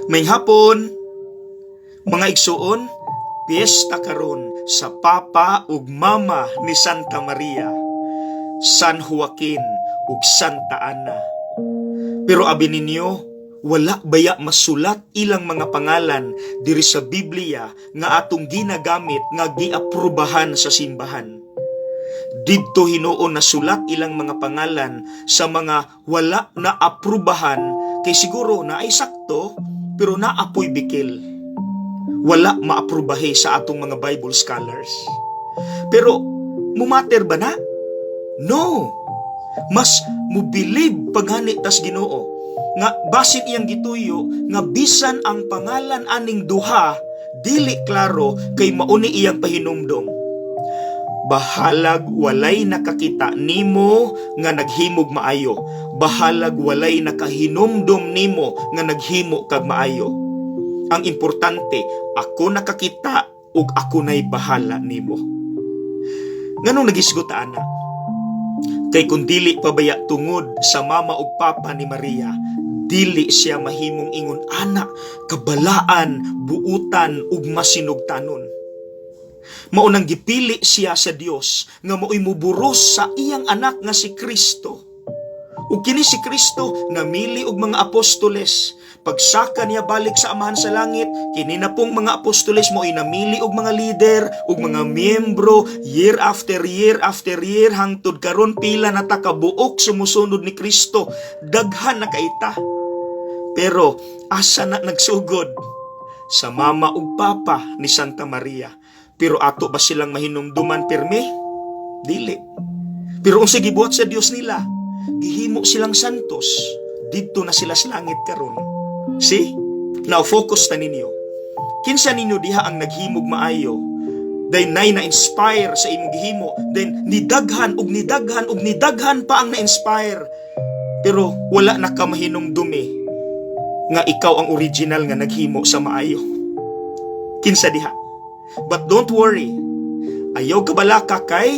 Maayong hapon, mga igsuon, piyesta karon sa Papa ug Mama ni Santa Maria, San Joaquin ug Santa Ana. Pero abi ninyo, wala baya masulat ilang mga pangalan diri sa Biblia nga atong ginagamit nga giaprobahan sa simbahan? Didto hinuon nasulat ilang mga pangalan sa mga wala na aprubahan kay siguro na ay sakto pero naapoy bikil. Wala maaprubahe sa atong mga Bible scholars. Pero mumatter ba na? No. Mas mubilib pagani tas Ginoo nga basin iyang gituyo nga bisan ang pangalan aning duha dili klaro kay mauni iyang pahinumdom. Bahalag walay nakakita nimo nga naghimog maayo. Bahalag walay nakahinumdom nimo nga naghimo kag maayo. Ang importante, ako nakakita ug ako na'y bahala nimo. Nganong nagisgot ana? Kay kung dili pa baya tungod sa mama ug papa ni Maria, dili siya mahimong ingon ana kabalaan, buutan ug masinugtanon. Maunang gipili siya sa Dios nga mao'y muburos sa iyang anak nga si Kristo. Ug kini si Kristo namili og mga apostoles. Pagsaka niya balik sa Amahan sa langit, kini na pong mga apostoles mo'y namili og mga leader ug mga miyembro year after year after year hangtod karon. Pila na ta kabuok sumusunod ni Kristo? Daghan na kaita. Pero asa na nagsugod? Sa mama ug papa ni Santa Maria. Pero ato ba silang mahinumduman pirmi? Dili. Pero unsa gibuhat sa Dios nila? Gihimo silang santos. Didto na sila sa langit karon. See? Now focus ta ninyo. Kinsa ninyo diha ang naghimog maayo? Then nay na-inspire sa imong gihimo. Then nidaghan ug nidaghan ug nidaghan pa ang na-inspire. Pero wala na ka mahinumdumi nga ikaw ang original nga naghimo sa maayo. Kinsa diha? But don't worry. Ayaw kabalaka kay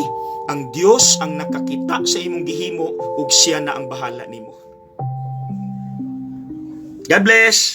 ang Dios ang nakakita sa imong gihimo ug siya na ang bahala nimo. God bless!